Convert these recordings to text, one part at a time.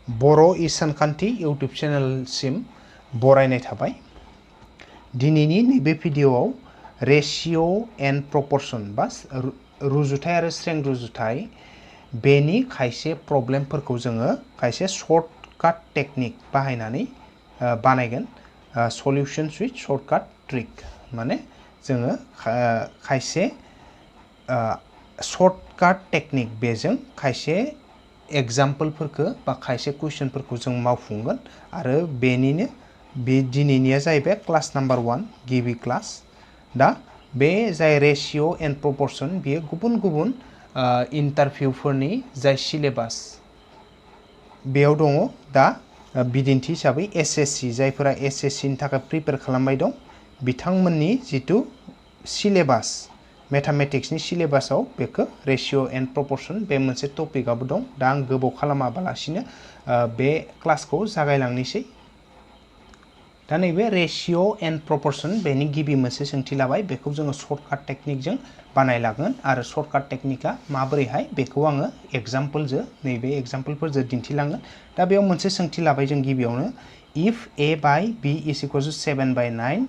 बर' सानखान्थि इउटुब चेनेलसिम बरायनाय थाबाय। दिनैनि नैबे भिडिअआव रेशिय' एन्ड प्रपर्सन बा रुजुथाय आरो स्रें रुजुथाय बेनि खायसे प्रब्लेमफोरखौ जोङो खायसे सर्टकाट टेकनिक बाहायनानै बानायगोन। सल्युशन सुइथ सर्टकाट ट्रिक माने जोङो खायसे सर्टकाट टेकनिक बेजों खायसे एग्जाम्पलफोरखौ बा खायसे कुइसनफोरखौ जों मावफुंगोन आरो बेनिनो बे दिनैनिया जाहैबाय क्लास नाम्बार 1 गिबि क्लास। दा बे जाय रेशिय' एन्ड प्रपर्सन बेयो गुबुन गुबुन इन्टारभिउफोरनि जाय सिलेबास बेयाव दङ। दा बिदिन्थि हिसाबै SSC जायफोरा SSCनि थाखाय प्रिपेयार खालामबाय दं बिथांमोननि जिथु सिलेबास मेथामेटिक्सनि सिलेबासाव बेखौ रेशिय' एन्ड प्रपर्सन बे मोनसे टपिकआबो दं। दा आं गोबाव खालामाबालासिनो बे क्लासखौ जागायलांनोसै। दा नैबे रेशिय' एन्ड प्रपर्सन बेनि गिबि मोनसे सोंथि लाबाय, बेखौ जोङो सर्टकाट टेकनिकजों बानायलांगोन आरो सर्टकाट टेकनिकआ माबोरैहाय बेखौ आङो एग्जाम्पलजों नैबे एग्जाम्पलफोरजों दिन्थिलांगोन। दा बेयाव मोनसे सोंथि लाबाय जों गिबियावनो, if A by B is equals to 7/9,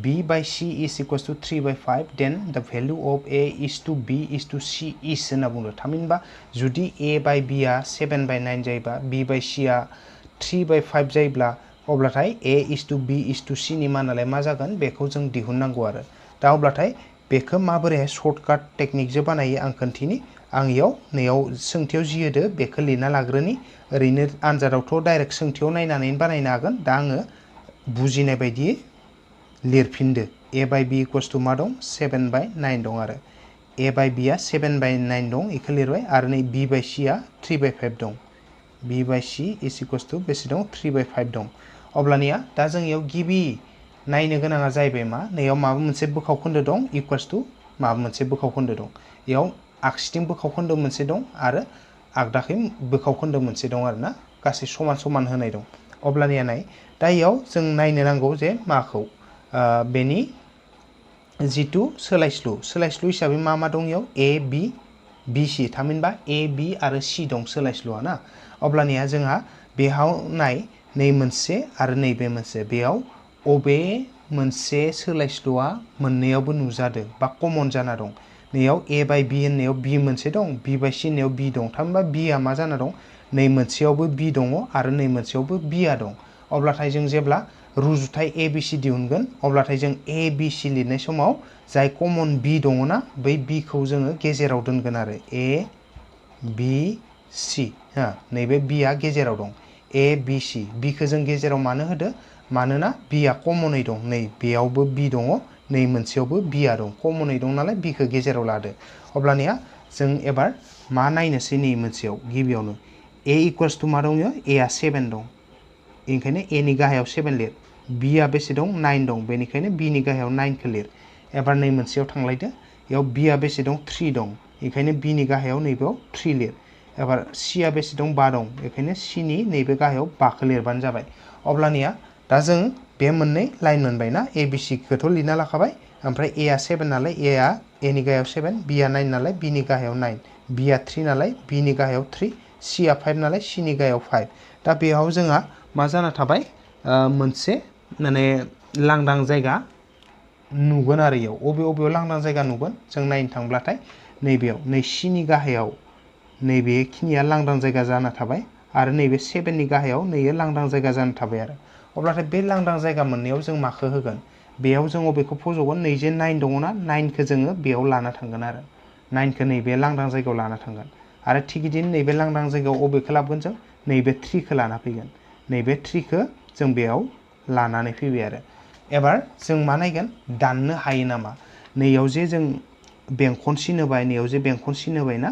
B by C is equals to 3/5, then the value of A is to B is to C is होनना बुङो। थामहिनबा जुदि A by B आ 7/9 जायोबा B by C आ 3/5 जायोब्ला अब्लाथाय A is to B is to C नि मानालाय मा जागोन बेखौ जों दिहुननांगौ आरो। दा अब्लाथाय बेखौ माबोरैहाय सर्टकाट टेकनिकजों बानायो आं खोन्थिनि। आं नैयाव सोंथियाव जि होदो बेखौ लिरना लाग्रोनि। ओरैनो आनजादावथ' डाइरेक्ट सोंथियाव नायनानै बानायनो हागोन। दा आङो बुजिनाय बायदियै लिरफिनदो। A by B equals to मा दं 7/9 दं आरो A by B आ 7/9 दं बेखौ लिरबाय आरो नै B by C आ 3/5 दं। B by C is equals to बेसे दं 3/5 दं। अब्लानिया दा जों इयाव गिबि नायनो गोनाङा जाहैबाय मा, नैयाव माबा मोनसे बोखाव खोन्दो दं इक्वल्स टु माबा मोनसे बोखाव खोन्दो दं। बेयाव आगसिथिं बोखाव खोन्दो मोनसे दं आरो आगदाखै बोखाव खोन्दो मोनसे दं आरो ना, गासै समान समान होनाय दं। अब्लानिया नाय, दा इयाव जों नायनो नांगौ जे माखौ बेनि जिथु सोलायस्लु हिसाबै मा मा दं इयाव A B B C, थामहिनबा A B आरो C दं सोलायस्लुआ ना। अब्लानिया जोंहा बेयाव नाय नै मोनसे आरो नैबे मोनसे, बेयाव अबे मोनसे सोलायस्लुआ मोननैयावबो नुजादों बा कमन जाना दं। नैयाव A by B होननायाव B मोनसे दं, B by C होननायाव B दं, थामहिनबा B आ मा जाना दं नै मोनसेयावबो B दङ आरो नै मोनसेयावबो B आ दं। अब्लाथाय जों जेब्ला रुजुथाय ABC दिहुनगोन अब्लाथाय जों ABC लिरनाय समाव जाय कमन B दङ ना बै B खौ जोङो गेजेराव दोनगोन आरो A B C हा, नैबे B आ गेजेराव दं A B C। B खौ जों गेजेराव मानो होदो, मानोना B आ कमनै दं, नै बेयावबो B दङ नै मोनसेयावबो B आ दं, कमनै दं नालाय B खौ गेजेराव लादो। अब्लानिया जों एबार मा नायनोसै नै मोनसेयाव गिबियावनो A इक्वल्स टु मा दङ A आ 7 दं, बेनिखायनो A नि गाहायाव 7 लिर। B आ बेसे दं 9 दं, बेनिखायनो B नि गाहायाव 9 खौ लिर। एबार नै मोनसेयाव थांलायदो, बेयाव B आ बेसे दं 3 दं, बेनिखायनो B नि गाहायाव नैबेयाव 3 लिर। एबार C आ बेसे दं 5 दं, बेनिखायनो C नि नैबे गाहायाव 5 खौ लिरबानो जाबाय। अब्लानिया दा जों बे मोननै लाइन मोनबाय ना, ABC खौथ' लिरना लाखाबाय, ओमफ्राय A आ 7 नालाय A नि गाहायाव 7, B आ 9 नालाय B नि गाहायाव 9, B आ 3 नालाय B नि गाहायाव 3, C आ 5 नालाय C नि गाहायाव 5। दा बेयाव जोंहा मा जाना थाबाय मोनसे माने लांदां जायगा नुगोन आरो इयाव अबेयाव लांदां जायगा नुगोन जों नायनो थांब्लाथाय नैबेयाव नै C नि गाहायाव नैबेखिनिया लांदां जायगा जाना थाबाय आरो नैबे 7 नि गाहायाव नैयो लांदां जायगा जाना थाबाय आरो। अब्लाथाय बे लांदां जायगा मोननायाव जों माखौ होगोन, बेयाव जों अबेखौ फज'गोन, नै जे 9 दङ ना 9 खौ जोङो बेयाव लाना थांगोन आरो 9 खौ नैबे लांदां जायगायाव लाना थांगोन आरो थिग बिदिनो नैबे लांदां जायगायाव अबेखौ लाबोगोन जों नैबे 3 खौ लाना फैगोन, नैबे 3 खौ जों बेयाव लानानै फैबाय आरो। एबार जों मा नायगोन दाननो हायो नामा, नैयाव जे जों बेंखन सिन होबाय, नैयाव जे बेंखन सिन होबाय ना,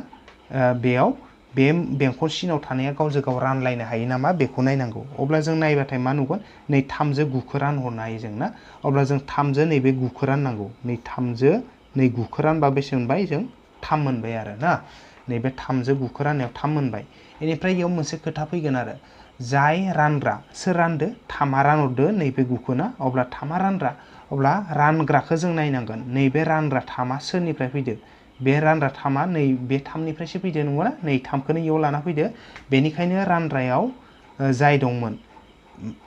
बेयाव बे बेंखन सिनाव थानाया गावजों गाव रानलायनो हायो नामा बेखौ नायनांगौ। अब्ला जों नायबाथाय मा नुगोन नै 3 जो 9 खौ रानहरनो हायो जों ना। अब्ला जों 3 जो नैबे 9 खौ राननांगौ, नै 3 जो नै 9 खौ रानबा बेसे मोनबाय जों 3 मोनबाय आरो ना। नैबे 3 जो 9 खौ राननायाव 3 मोनबाय। बेनिफ्राय इयाव मोनसे खोथा फैगोन आरो, जाय रानग्रा सोर रानदो 3 आ रानहरदो नैबे 9 खौ ना, अब्ला 3 आ रानग्रा, अब्ला रानग्राखौ जों नायनांगोन नैबे रानग्रा 3 आ सोरनिफ्राय फैदो, बे रानग्रा 3 आ नै बे 3 निफ्रायसो फैदो नंगौना, नै 3 खौनो इयाव लाना फैदो, बेनिखायनो रानग्रायाव जाय दंमोन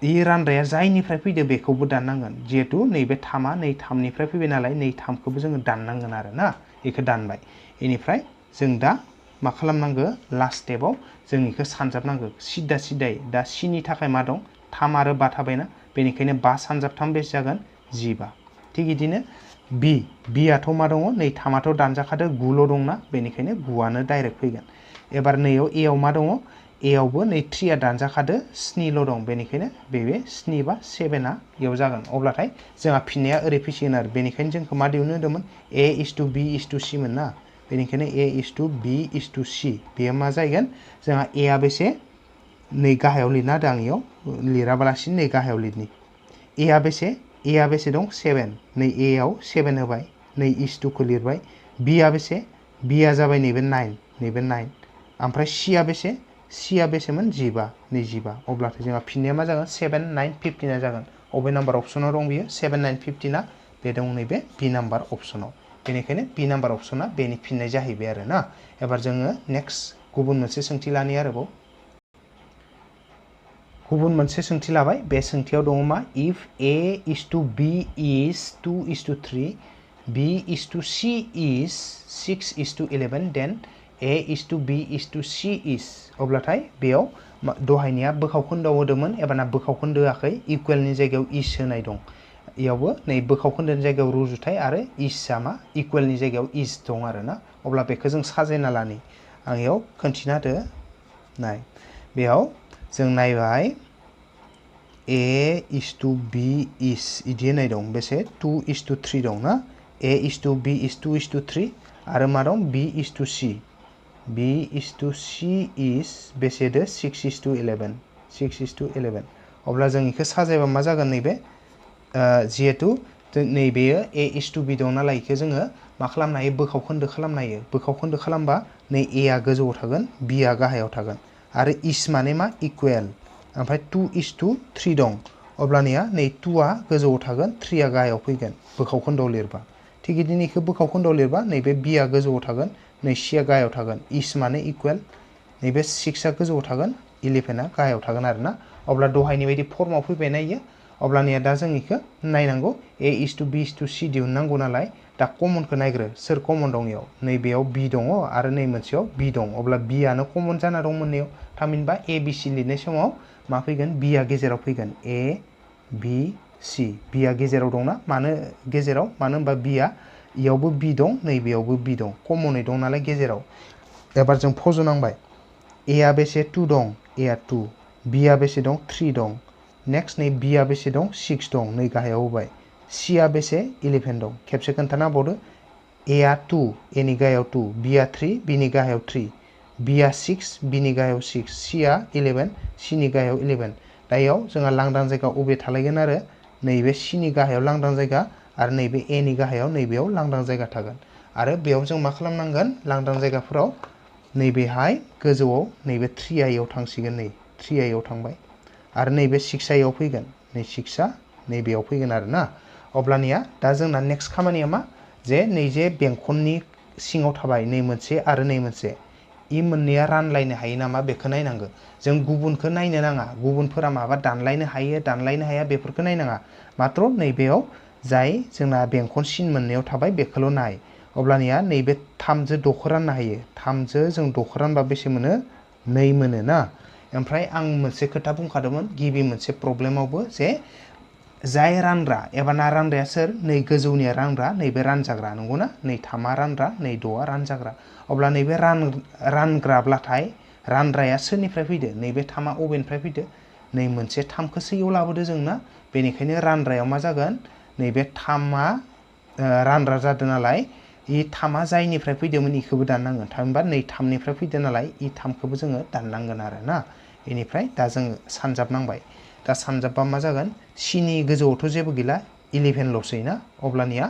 इ रानग्राया जायनिफ्राय फैदो बेखौबो दाननांगोन जिहेतु नैबे थामा नै थामनिफ्राय फैबाय नालाय नै थामखौबो जोङो दाननांगोन आरो ना बेखौ दानबाय बेनिफ्राय जों दा मा खालामनांगो लास्ट स्टेपाव जों बेखौ सानजाबनांगो सिदा सिदायै दा सिनि थाखाय मा दं थाम आरो बा थाबायना बेनिखायनो 5 सानजाब 3 बेसे जागोन 15 थिग बिदिनो बिआथ' मा दङ नै थामाथ' दानजाखादो 9ल' दंना बेनिखायनो 9आनो डाइरेक्ट फैगोन एबार नैयाव एआव मा दङ एआवबो नै 3आ दानजाखादो 7ल' दं बेनिखायनो बे 7 बा 7आ बेयाव जागोन अब्लाथाय जोंहा फिननाया ओरै फैसिगोन आरो बेनिखायनो जोंखौ मा दिहुननो होदोंमोन A:B:C मोन ना बेनिखायनो A:B:C बेयो मा जागोन जोंहा एआ बेसे नै गाहायाव लिरना होदों आं इयाव लिराबालासिनो नै गाहायाव लिरनि एआ बेसे दं 7 नै एआव 7 होबाय नै is2खौ लिरबाय बिआ बेसे बिआ जाबाय नैबे 9 ओमफ्राय सिआ बेसेमोन 15 अब्लाथाय जोंहा फिननाया मा जागोन 7 9 15 जागोन अबे नाम्बार अपसनाव दं बियो 7 9 15 बे दं नैबे बि नाम्बार अपसनाव बेनिखायनो बि नाम्बार अपसना बेनि फिननाय जाहैबाय आरो ना एबार जोङो नेक्स्ट गुबुन मोनसे सोंथि लानि आरोबाव गुबुन मोनसे सोंथि लाबाय बे सोंथियाव दङ मा if A:B is 2:3 B:C is 6:11 then A:B:C is अब्लाथाय बेयाव दहायनिया बोखावखोन्दोआव होदोंमोन एबारना बोखावखोन्दो होआखै इकुवेलनि जायगायाव इस होनाय दं इयावबो नै बोखावखोन्दोनि जायगायाव रुजुथाय आरो इसआ मा इकुवेलनि जायगायाव इस दं आरो ना अब्ला बेखौ जों साजायना लानि आं इयाव खोन्थिना होदो नाय बेयाव जों नायबाय A:B is इदि होनाय दं बेसे 2:3 दं ना A:B is 2:3 आरो मा दं B:C is बेसे दो 6:11 अब्ला जों इखौ साजायबा मा जागोन नैबे जिहेतु नैबेयो A:B दं नालाय इखौ जोङो मा खालामनो हायो बोखावखोन्दो खालामनो हायो बोखावखोन्दो खालामबा नै एआ गोजौआव थागोन बिआ गाहायाव थागोन आरो इस माने मा इकुवेल ओमफ्राय 2:3 दं अब्लानिया नै 2आ गोजौआव थागोन 3आ गाहायाव फैगोन बोखावखोन्दोआव लिरबा थिग बिदिनो इखौ बोखावखोन्दोआव लिरबा नैबे बिआ गोजौआव थागोन नै सिआ गाहायाव थागोन इस माने इकुवेल नैबे 6आ गोजौआव थागोन 11आ गाहायाव थागोन आरो ना अब्ला दहायनि बायदि फर्माव फैबायना इयो अब्लानिया दा जों इखौ नायनांगौ A:B:C दिहुननांगौ नालाय दा कमनखौ नायग्रो सोर कमन दं इयाव नैबेयाव बि दङ आरो नै मोनसेयाव बि दं अब्ला बिआनो कमन जाना दं मोननैयाव थामहिनबा ABC लिरनाय समाव मा फैगोन बिआ गेजेराव फैगोन ABC बिआ गेजेराव दंना मानो गेजेराव मानो होनबा बिआ इयावबो बि दं नैबेयावबो बि दं कमनै दं नालाय गेजेराव एबार जों फज'नांबाय एआ बेसे 2 दं एआ 2 बिआ बेसे दं 3 दं नेक्स्ट नै बिआ बेसे दं 6 दं नै गाहायाव होबाय सिआ बेसे 11 दं खेबसे खोन्थाना होबावदो एआ 2 एनि गाहायाव 2 बिआ 3 बिनि गाहायाव 3 बिआ 6 बिनि गाहायाव 6 सिआ 11 सिनि गाहायाव 11 दा इयाव जोंहा लांदां जायगा अबे थालायगोन आरो नैबे सिनि गाहायाव लांदां जायगा आरो नैबे एनि गाहायाव नैबेयाव लांदां जायगा थागोन आरो बेयाव जों मा खालामनांगोन लांदां जायगाफोराव नैबेहाय गोजौआव नैबे 3आ इयाव थांसिगोन नै 3आ इयाव थांबाय आरो नैबे 6आ इयाव फैगोन नै 6आ नैबेयाव फैगोन आरो ना अब्लानिया दा जोंना नेक्स्ट खामानिया मा जे नै जे बेंखननि सिङाव थाबाय नै मोनसे आरो नै मोनसे इ मोननैया रानलायनो हायो नामा बेखौ नायनांगौ जों गुबुनखौ नायनो नाङा गुबुनफोरा माबा दानलायनो हायो दानलायनो हाया बेफोरखौ नायनाङा मात्र नैबेयाव जाय जोंना बेंखन सिन मोननैयाव थाबाय बेखौल' नाय अब्लानिया नैबे 3जो 6खौ राननो हायो 3जो जों 6खौ रानबा बेसे मोनो 2 मोनो ना ओमफ्राय आं मोनसे खोथा बुंखादोंमोन गिबि मोनसे प्रब्लेमावबो जे जाय रानग्रा एबा ना रानग्राया सोर नै गोजौनिया रानग्रा नैबे रानजाग्रा नंगौना नै 3आ रानग्रा नै 2आ रानजाग्रा अब्ला नैबे रानग्राब्लाथाय रानग्राया सोरनिफ्राय फैदो नैबे 3आ अबेनिफ्राय फैदो नै मोनसे 3खौसो इयाव लाबोदो जोंना बेनिखायनो रानग्रायाव मा जागोन नैबे 3आ रानग्रा जादों नालाय इ 3आ जायनिफ्राय फैदोंमोन इखौबो दाननांगोन थामहिनबा नै 3निफ्राय फैदों नालाय इ 3खौबो जोङो दाननांगोन आरो ना बेनिफ्राय दा जों सानजाबनांबाय दा सानजाबबा मा जागोन सिनि गोजौआवथ' जेबो गैला 11ल'सै ना अब्लानिया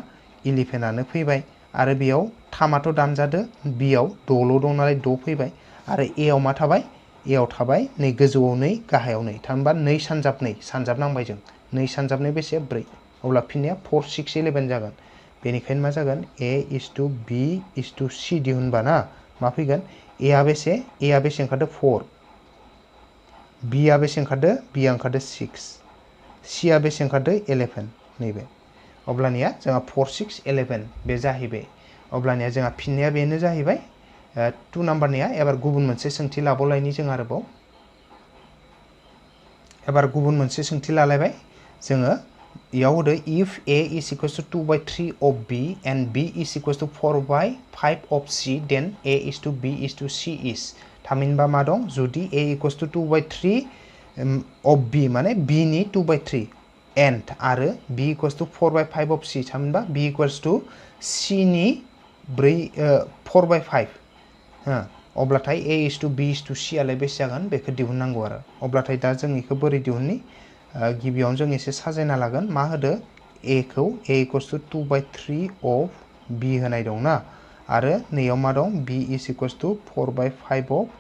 11आनो फैबाय आरो बेयाव 3आथ' दानजादो बियाव 6ल' दं नालाय 6 फैबाय आरो एआव मा थाबाय एआव थाबाय नै गोजौआव 2 गाहायाव 2 थामहिनबा 2 सानजाब 2 सानजाबनांबाय जों 2 सानजाब 2 बेसे 4 अब्ला फिननाया 4 6 11 जागोन बेनिखायनो मा जागोन A:B:C दिहुनबा ना मा फैगोन एआ बेसे ओंखारदो 4 B आ बेसे ओंखारदो B आ ओंखारदो 6 C आ बेसे ओंखारदो 11 नैबे अब्लानिया जोंहा 4 6 11 बे जाहैबाय अब्लानिया जोंहा फिननाया बेनो जाहैबाय 2 नाम्बारनिया एबार गुबुन मोनसे सोंथि लाबावलायनि जों आरोबाव एबार गुबुन मोनसे सोंथि लालायबाय जोङो इयाव होदो if A is equals to 2 by 3 of B and B is equals to 4 by 5 of C then A is to B is to C is थामहिनबा मा दं जुदि A equals to 2 by 3 of B माने B नि 2 by 3 and आरो B equals to 4 by 5 of C थामहिनबा B equals to C नि 4 by 5 अब्लाथाय A is to B is to C आलाय बेसे जागोन बेखौ दिहुननांगौ आरो अब्लाथाय दा जों इखौ बोरै दिहुननि गिबियावनो जों एसे साजायना लागोन मा होदो A खौ A equals to 2 by 3 of B होनाय दं ना आरो नैयाव मा दं B is equals to 4 by 5 of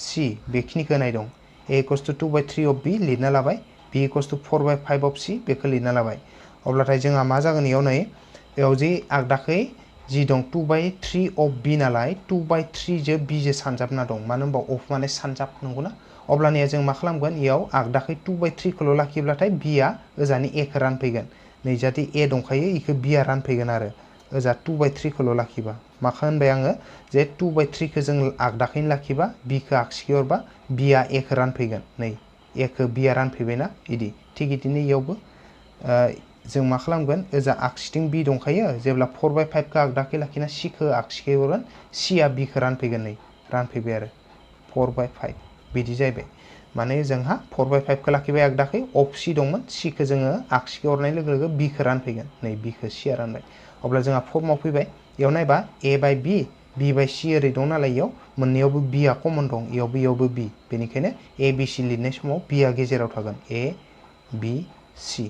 C बेखिनिखौ होनाय दं A equals to 2 by 3 of B लिरना लाबाय B equals to 4 by 5 of C बेखौ लिरना लाबाय अब्लाथाय जोंहा मा जागोन इयाव नै इयाव जे आगदाखै जी दं 2 by 3 of B नालाय 2 by 3 जो B जो सानजाबना दं मानो होनबा of माने सानजाब नंगौना अब्लानिया जों मा खालामगोन इयाव आगदाखै 2 by 3 खौल' लाखिब्लाथाय B आ ओजानि A खौ रानफैगोन नै जाहाथे A दंखायो इखौ B आ रानफैगोन आरो ओजा 2 by 3 खौल' लाखिबा माखौ होनबाय आङो जे 2 by 3 खौ जों आगदाखैनो लाखिबा B खौ आगसिखै हरबा B आ A खौ रानफैगोन नै A खौ B आ रानफैबायना इदि थिग इदिनो इयावबो जों मा खालामगोन ओजा आगसिथिं B दंखायो जेब्ला 4 by 5 खौ आगदाखै लाखिना C खौ आगसिखै हरगोन C आ B खौ रानफैगोन नै रानफैबाय आरो 4 by 5 बिदि जाहैबाय माने जोंहा 4 by 5 खौ लाखिबाय आगदाखै of C दंमोन C खौ जोङो आगसिखै हरनाय लोगो लोगो B खौ रानफैगोन नै B खौ C आ रानबाय अब्ला जोंहा फर्माव फैबाय इयाव नायबा A by B B by C ओरै दं नालाय इयाव मोननैयावबो B आ कमन दं इयावबो B बेनिखायनो A B C लिरनाय समाव B आ गेजेराव थागोन A B C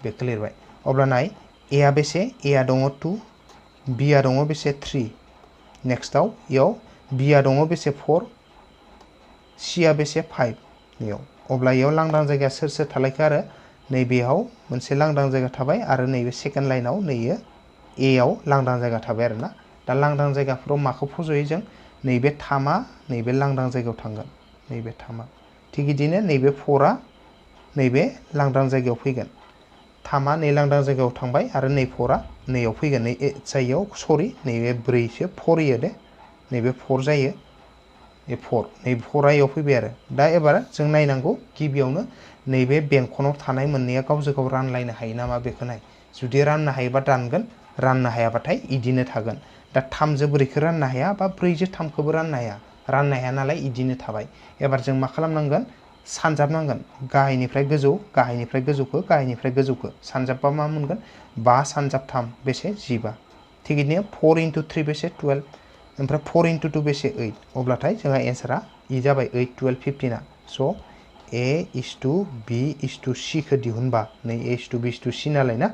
बेखौ लिरबाय अब्ला नाय A आ बेसे A आ दङ 2 B आ दङ बेसे 3 नेक्स्टआव इयाव B आ दङ बेसे 4 C आ बेसे 5 इयाव अब्ला इयाव लांदां जायगा सोर थालायखो आरो नैबेयाव मोनसे लांदां जायगा थाबाय आरो नैबे सेकेन्ड लाइनाव नैयो A आव लांदां जायगा थाबाय आरोना दा लांदां जायगाफोराव माखौ फज'यो जों नैबे 3 आ नैबे लांदां जायगायाव थांगोन नैबे 3 आ थिग इदिनो नैबे 4 आ नैबे लांदां जायगायाव फैगोन 3 आ नै लांदां जायगायाव थांबाय आरो नै 4 आ नैयाव फैगोन नै जायगायाव सरि नैबे 4 सो 4 इयो दे नैबे 4 जायो ए 4 नै 4 आ इयाव फैबाय आरो दा एबार जों नायनांगौ गिबियावनो नैबे बेंखनाव थानाय मोननैया गावजों गाव रानलायनो हायो नामा बेखौ नाय जुदि राननो हायोबा दानगोन राननो हायाबाथाय इदिनो थागोन दा 3 जो बोरैखौ राननो हाया बा 4 जो 3 खौबो राननो हाया नालाय इदिनो थाबाय एबार जों मा खालामनांगोन सानजाबनांगोन गाहायनिफ्राय गोजौखौ गाहायनिफ्राय गोजौखौ सानजाबबा मा मोनगोन 5 सानजाब 3 बेसे 15 थिग इदिनो 4 into 3 बेसे 12 ओमफ्राय 4 into 2 बेसे 8 अब्लाथाय जोंहा एन्सारा इ जाबाय 8 12 15 आ स' A is to B is to C खौ दिहुनबा नै A is to B is to C नालाय ना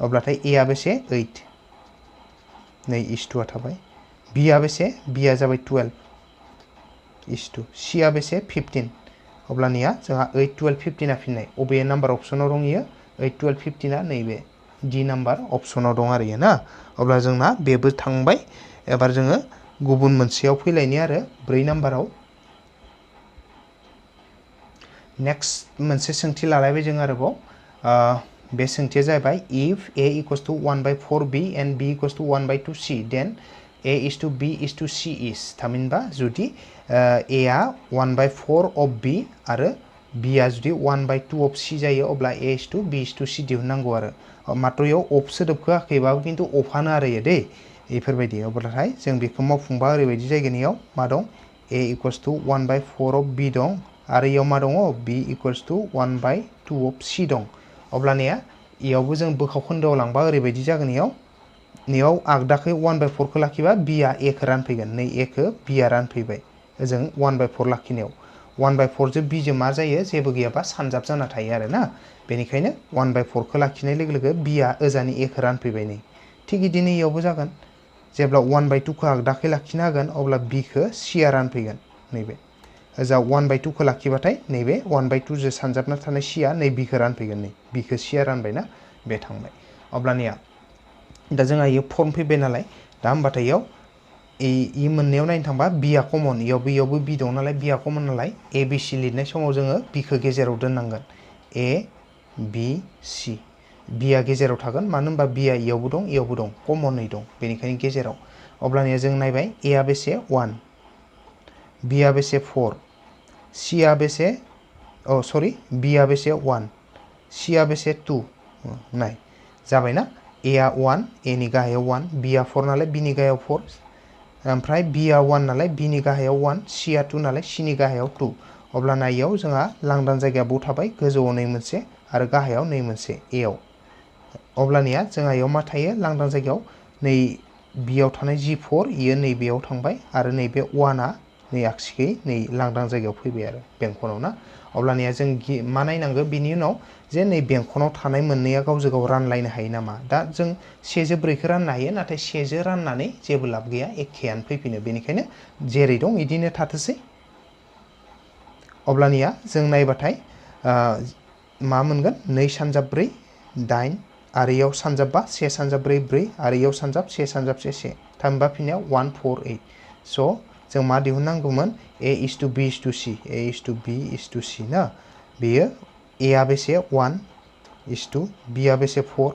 अब्लाथाय A आ बेसे 8 नै is to आ थाबाय B आ बेसे B आ जाबाय 12 is to C आ बेसे 15 अब्लानिया जोंहा 8 12 15 आ फिननाय अबे नाम्बार अपसनाव दं इयो 8 12 15 आ नैबे D नाम्बार अपसनाव दं आरो ना अब्ला जोंना बेबो थांबाय एबार जोङो गुबुन मोनसेयाव फैलायनि आरो 4 नाम्बाराव नेक्स्ट मोनसे सोंथि लालायबाय जों आरोबाव बे सोंथिया जाहैबाय if A equals to 1 by 4B and B equals to 1 by 2C then A is to B is to C is थामहिनबा जुदि A आ 1 by 4 of B आरो B आ जुदि 1 by 2 of C जायो अब्ला A is to B is to C दिहुननांगौ आरो मात्र इयाव of सोदोबखौ होआखैबाबो खिन्थु अफानो आरो इयो दै बेफोरबायदि अब्लाथाय जों बेखौ मावफुंबा ओरैबायदि जायगोन इयाव मा दं A equals to 1 by 4 of B दं आरो इयाव मा दङ B equals to 1 by 2 of C दं अब्लानिया इयावबो जों बोखाव खोन्दोआव लांबा ओरैबायदि जागोन इयाव आगदाखै 1 by 4 खौ लाखिबा B आ A खौ रानफैगोन नै A खौ B आ रानफैबाय ओजों 1 by 4 लाखिनायाव 1 by 4 जो B जो मा जायो जेबो गैयाबा सानजाब जाना थायो आरो ना बेनिखायनो 1 by 4 खौ लाखिनाय लोगो लोगो B आ ओजानि A खौ रानफैबाय नै थिग इदिनो इयावबो जागोन जेब्ला 1 by 2 खौ आगदाखै लाखिनो हागोन अब्ला B खौ C आ रानफैगोन नैबे ओजा 1 by 2 खौ लाखिबाथाय नैबे 1 by 2 जो सानजाबना थानाय C आ नै B खौ रानफैगोन नै B खौ C आ रानबायना बे थांबाय अब्लानिया दा जोंहा इयो फर्म फैबाय नालाय दा होमबाथाय इयाव इ मोननैयाव नायनो थांबा बि आ कमन इयावबो बि दं नालाय बि आ कमन नालाय ए बि सि लिरनाय समाव जोङो बि खौ गेजेराव दोननांगोन ए बि सि बि आ गेजेराव थागोन मानो होनबा बि आ इयावबो दं कमनै दं बेनिखायनो गेजेराव अब्लानिया जों नायबाय ए आ बेसे 1 बि आ बेसे 4 सि आ बेसे बि आ बेसे 1 सि आ बेसे 2 नाय जाबायना ए आ 1 ए नि गाहायाव 1 बि आ 4 नालाय बि नि गाहायाव 4 ओमफ्राय बि आ 1 नालाय बि नि गाहायाव 1 सि आ 2 नालाय सि नि गाहायाव 2 अब्लाना इयाव जोंहा लांदां जायगायाव थाबाय गोजौआव नै मोनसे आरो गाहायाव नै मोनसे ए आव अब्लानिया जोंहा इयाव मा थायो लांदां जायगायाव नै बियाव थानाय G4 इयो नैबेयाव थांबाय आरो नैबे 1 आ नै आगसिखै नै लांदां जायगायाव फैबाय आरो बेंखनाव ना अब्लानिया जों मा नायनांगौ बिनि उनाव जे नै बेंखनाव थानाय मोननैया गावजों गाव रानलायनो हायो नामा दा जों 1/4 राननो हायो नाथाय 1 राननानै जेबो लाब गैया एखेयानो फैफिनो बेनिखायनो जेरै दं इदिनो थाथोंसै अब्लानिया जों नायबाथाय मा मोनगोन 2 सानजाब 4 8 आरो इयाव सानजाबबा 1 सानजाब 4 4 आरो इयाव सानजाब 1 सानजाब 1 1 थामहिनबा फिननायाव 1 4 8 स' जों मा दिहुननांगौमोन A is to B is to C A is to B is to C ना बेयो A आ बेसे 1 is to B आ बेसे 4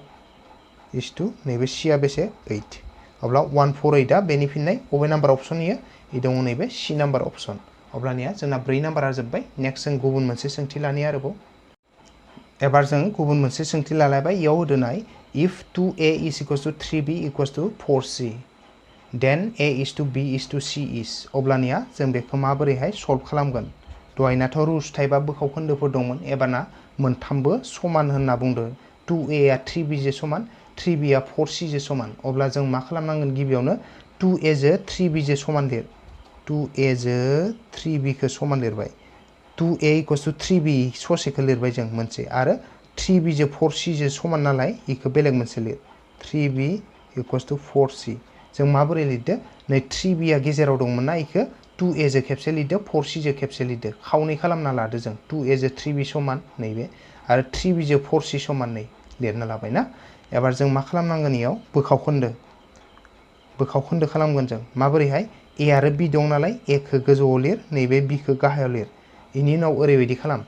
is to नैबे C आ बेसे 8 अब्ला 1 4 8 आ बेनि फिननाय बबे नाम्बार अपसन इयो इ दङ नैबे C नाम्बार अपसन अब्लानिया जोंना 4 नाम्बारा जोब्बाय नेक्स्ट जों गुबुन मोनसे सोंथि लानि आरोबाव एबार जों गुबुन मोनसे सोंथि लालायबाय इयाव होदोनाय if 2a is equals to 3b equals to 4c then a is to b is to c is अब्लानिया जों बेखौ माबोरैहाय सल्भ खालामगोन दहायनाथ' रुल्स टाइपआ बोखाव खोन्दोफोर दंमोन एबारना मोनथामबो समान होनना बुंदो 2a आ 3b जो समान 3b आ 4c जो समान अब्ला जों मा खालामनांगोन गिबियावनो 2a जो 3b जो समान लिर 2a जो 3b खौ समान लिरबाय 2a equals to 3b ससेखौ लिरबाय जों मोनसे आरो 3b जो 4c जो समान नालाय इखौ बेलेग मोनसे लिर 3b equals to 4c जों माबोरै लिरदो नै 3b आ गेजेराव दंमोन ना इखौ 2a जो खेबसे लिरदो 4c जो खेबसे लिरदो खावनै खालामना लादो जों 2a जो 3b समान नैबे आरो 3b जो 4c समान नै लिरना लाबाय ना एबार जों मा खालामनांगोन इयाव बोखाव खोन्दो खालामगोन जों माबोरैहाय a आरो b दं नालाय a खौ गोजौआव लिर नैबे b खौ गाहायाव लिर इनि उनाव ओरैबायदि खालाम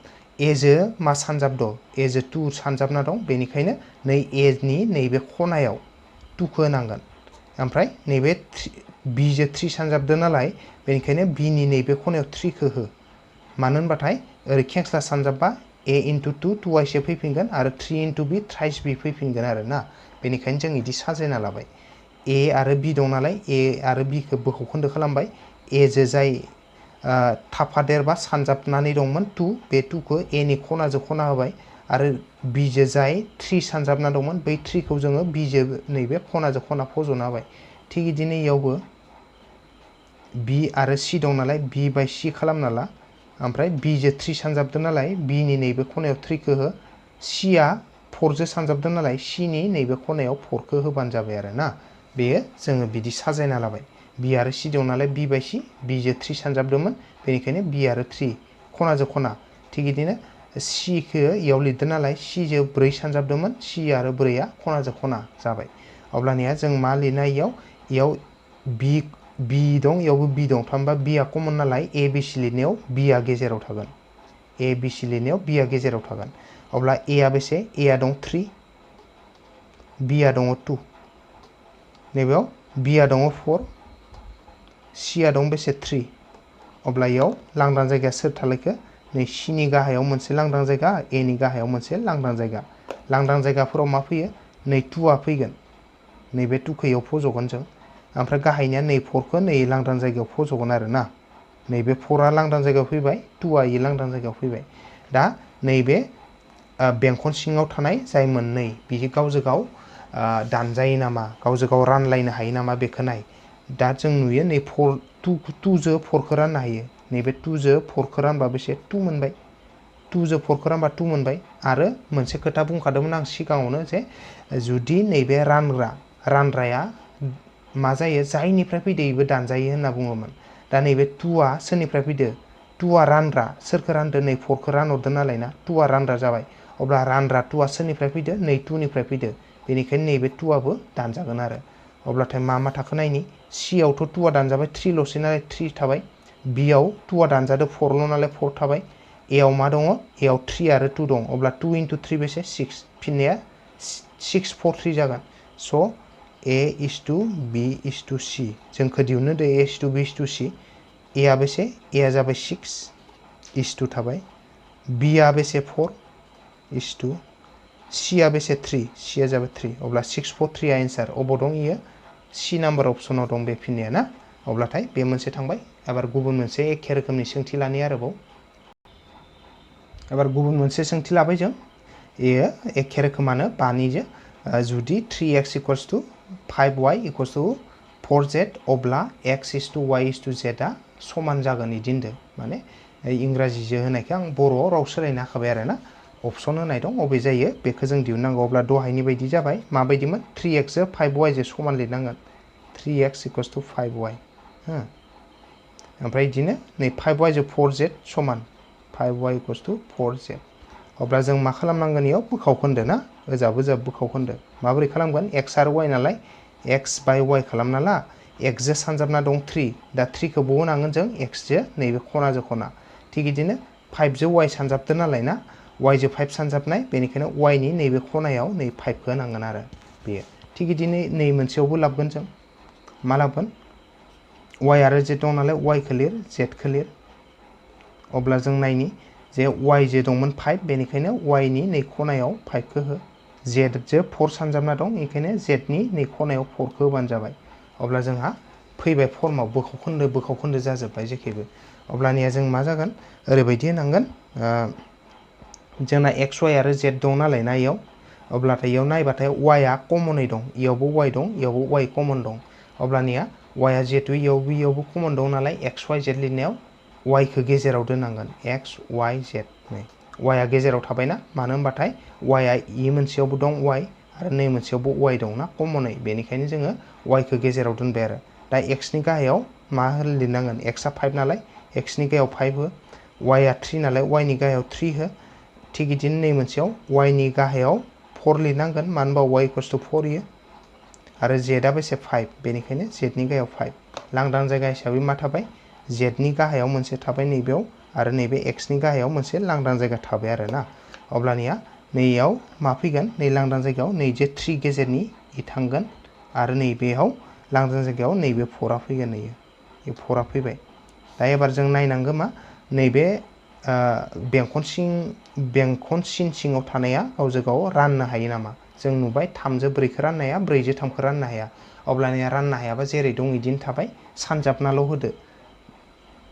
a जो मा सानजाब दं a जो 2 सानजाबना दं बेनिखायनो नै a नि नैबे खनायाव 2 खौ होनांगोन ओमफ्राय नैबे b जो 3 सानजाबदो नालाय बेनिखायनो b नि नैबे खनायाव 3 खौ हो मानो होनबाथाय ओरै खेंस्ला सानजाबबा a into 2 2 सो फैफिनगोन आरो 3 into b थ्राइस b फैफिनगोन आरो ना बेनिखायनो जों इदि साजायना लाबाय a आरो b दं नालाय a आरो b खौ बोखाव खोन्दो खालामबाय a जो जाय थाफादेरबा सानजाबनानै दंमोन 2 बे 2 खौ a नि खनाजों खना होबाय आरो b जो जाय 3 सानजाबना दंमोन बै 3 खौ जोङो b जो नैबे खनाजों खना फज'ना होबाय थिग इदिनो इयावबो b आरो c दं नालाय b बाय c खालामना ला ओमफ्राय b जो 3 सानजाबदों नालाय b नि नैबे खनायाव 3 खौ हो c आ 4 जो सानजाबदों नालाय c नि नैबे खनायाव 4 खौ होबानो जाबाय आरो ना बेयो जोङो बिदि साजायना लाबाय b आरो c दं नालाय b बाय c b जो 3 सानजाबदोंमोन बेनिखायनो b आरो 3 खनाजों खना थिग इदिनो c खौ इयाव लिरदों नालाय c जो 4 सानजाबदोंमोन c आरो 4 आ खनाजों खना जाबाय अब्लानिया जों मा लिरनो इयाव b दं इयावबो b दं थामहिनबा b आ कमन नालाय a b c लिरनायाव b आ गेजेराव थागोन a b c लिरनायाव b आ गेजेराव थागोन अब्ला a आ बेसे a आ दं 3 b आ दङ 2 नैबेयाव b आ दङ 4 c आ दं बेसे 3 अब्ला इयाव लांदां जायगाया सोर थालायखो नै c नि गाहायाव मोनसे लांदां जायगा a नि गाहायाव मोनसे लांदां जायगाफोराव मा फैयो नै 2 आ फैगोन नैबे 2 खौ इयाव फज'गोन जों ओमफ्राय गाहायनिया नै 4 खौ नै लांदां जायगायाव फज'गोन आरो ना नैबे 4 आ लांदां जायगायाव फैबाय 2 आ इयो लांदां जायगायाव फैबाय दा नैबे बेंखन सिङाव थानाय जाय मोननै बियो गावजों गाव दानजायो नामा गावजों गाव रानलायनो हायो नामा बेखौ नाय दा जों नुयो नै 2 जो 4 खौ राननो हायो नैबे 2 जो 4 खौ रानबा बेसे 2 मोनबाय 2 जो 4 खौ रानबा 2 मोनबाय आरो मोनसे खोथा बुंखादोंमोन आं सिगाङावनो जे जुदि नैबे रानग्राया मा जायो जायनिफ्राय फैदो इबो दानजायो होनना बुङोमोन दा नैबे 2 आ सोरनिफ्राय फैदो 2 आ रानग्रा सोरखौ रानदो नै 4 खौ रानहरदो नालाय ना 2 आ रानग्रा जाबाय अब्ला रानग्रा 2 आ सोरनिफ्राय फैदो नै 2 निफ्राय फैदो बेनिखायनो नैबे 2 आबो दानजागोन आरो अब्लाथाय मा थाखो नायनि C आवथ' 2 आ दानजाबाय 3 ल'सै नालाय 3 थाबाय B आव 2 आ दानजादो 4 ल' नालाय 4 थाबाय A आव मा दङ A आव 3 आरो 2 दं अब्ला 2 into 3 बेसे 6 फिननाया 6 4 3 जागोन स' A is to B is to C जोंखौ दिहुननो दे A is to B is to C A आ बेसे A आ जाबाय 6 is to थाबाय B आ बेसे 4 is to C आ बेसे 3 C आ जाबाय 3 अब्ला 6 4 3 आ एन्सार अबाव दं इयो C नाम्बार अपसनाव दं बे फिननाया ना अब्लाथाय बे मोनसे थांबाय एबार गुबुन मोनसे एखे रोखोमनि सोंथि लानि आरोबाव एबार गुबुन मोनसे सोंथि लाबाय जों एयो एखे रोखोमानो बानिजों जुदि 3x equals to 5y equals to 4z अब्ला x is to y is to z आ समान जागोन इदि होनदों माने इंराजिजों होनायखौ आं बर'आव राव सोलायनो हाखाबाय आरो ना अपसन होनाय दं अबे जायो बेखौ जों दिहुननांगौ अब्ला दहायनि बायदि जाबाय माबायदिमोन 3x जों 5y जों समान लिरनांगोन 3x equals to 5y हो ओमफ्राय बिदिनो नै 5y जों 4z समान 5y equals to 4z अब्ला जों मा खालामनांगोन इयाव बोखावखोन्दो ना ओजाब ओजाब बोखावखोन्दो माबोरै खालामगोन x आरो y नालाय x by y खालामना ला x जों सानजाबना दं 3 दा 3 खौ बहो नांगोन जों x जों नैबे खनाजों खना थिग बिदिनो 5 जों y सानजाबदो नालाय ना y जों 5 सानजाबनाय बेनिखायनो y नि नैबे खनायाव नै 5 खौ होनांगोन आरो बेयो थिग बिदिनो नै मोनसेयावबो लाबगोन जों मा लाबगोन y आरो z दं नालाय y खौ लिर z खौ लिर अब्ला जों नायनि जे y जे दंमोन 5 बेनिखायनो y नि नै खनायाव 5 खौ हो z जो 4 सानजाबना दं बेनिखायनो z नि नै खनायाव 4 खौ होबानो जाबाय अब्ला जोंहा फैबाय फर्माव बोखावखोन्दो जाजोब्बाय जेखिबो अब्लानिया जों मा जागोन ओरैबायदि होनांगोन जोंना x y आरो z दं नालाय ना इयाव अब्लाथाय इयाव नायबाथाय y आ कमनै दं इयावबो y दं इयावबो y कमन दं अब्लानिया y आ जिहेतु इयावबो कमन दं नालाय x y z लिरनायाव y खौ गेजेराव दोननांगोन x y z नै y आ गेजेराव थाबायना मानो होनबाथाय y आ इ मोनसेयावबो दं y आरो नै मोनसेयावबो y दं ना कमनै बेनिखायनो जोङो y खौ गेजेराव दोनबाय आरो दा x नि गाहायाव मा लिरनांगोन x आ 5 नालाय x नि गाहायाव 5 हो y आ 3 नालाय y नि गाहायाव 3 हो थिग बिदिनो नै मोनसेयाव y नि गाहायाव 4 लिरनांगोन मानो होनबा y equals to 4 इयो आरो z आ बेसे 5 बेनिखायनो z नि गाहायाव 5 लांदां जायगा हिसाबै मा थाबाय z नि गाहायाव मोनसे थाबाय नैबेयाव आरो नैबे x नि गाहायाव मोनसे लांदां जायगा थाबाय आरो ना अब्लानिया नैयाव मा फैगोन नै लांदां जायगायाव नै जे 3 गेजेरनि इ थांगोन आरो नैबेयाव लांदां जायगायाव नैबे 4 आ फैगोन नैयो बे 4 आ फैबाय दा एबार जों नायनांगौ मा नैबे बेंखन सिन सिङाव थानाया गावजों गाव राननो हायो नामा जों नुबाय 3 जों 4 खौ राननो हाया 4 जों 3 खौ राननो हाया अब्लानिया राननो हायाबा जेरै दं इदिनो थाबाय सानजाबनाल' होदो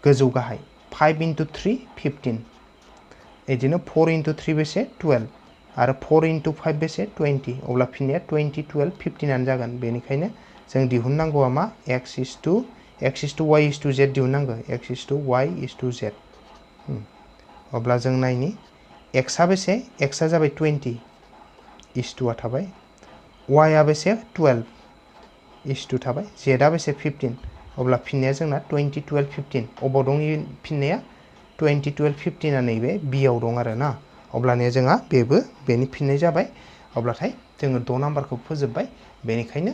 गोजौ गाहाय 5 into 3 15 बिदिनो 4 into 3 बेसे 12 आरो 4 into 5 बेसे 20 अब्ला फिननाया 20 12 15 आनो जागोन बेनिखायनो जों दिहुननांगौआ मा x is to y is to z दिहुननांगौ x is to y is to z अब्ला जों नायनि x आ बेसे x आ जाबाय 20 is to आ थाबाय y आ बेसे 12 is to थाबाय z आ बेसे 15 अब्ला फिननाया जोंना 20 12 15 अबाव दं फिननाया 20 12 15 आ नैबे b आव दं आरो ना अब्लानिया जोंहा बेबो बेनि फिननाय जाबाय अब्लाथाय जोङो 6 नाम्बारखौ फोजोबबाय बेनिखायनो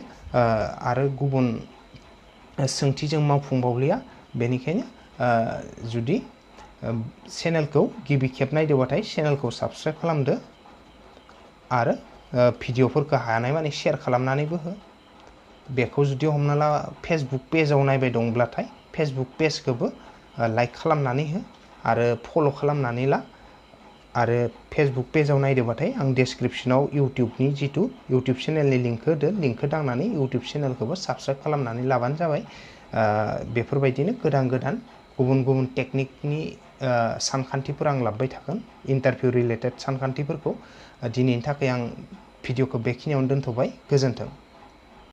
आरो गुबुन सोंथि जों मावफुंबावलिया बेनिखायनो जुदि चेनेलखौ गिबि खेब नायदोबाथाय चेनेलखौ साबस्क्राइब खालामदो आरो भिडिअफोरखौ हानायमानि शेयार खालामनानैबो हो बेखौ जुदि हमना ला फेसबुक पेजाव नायबाय दंब्लाथाय फेसबुक पेजखौबो लाइक खालामनानै हो आरो फल' खालामनानै ला आरो फेसबुक पेजाव नायदोबाथाय आं डेसक्रिपसनाव इउटिउबनि जितु इउटिउब चेनेलनि लिंक होदो लिंकखौ दांनानै इउटिउब चेनेलखौबो साबस्क्राइब खालामनानै लाबानो जाबाय बेफोरबायदिनो गोदान गोदान गुबुन गुबुन टेकनिकनि सानखान्थिफोर आं लाबोबाय थागोन इन्टारभिउ रिलेटेड सानखान्थिफोरखौ दिनैनि थाखाय आं भिडिअखौ बेखिनियावनो दोनथ'बाय गोजोन्थों।